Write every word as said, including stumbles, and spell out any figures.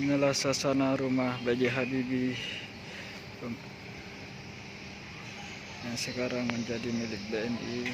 Inilah suasana rumah B J Habibie yang sekarang menjadi milik B N I.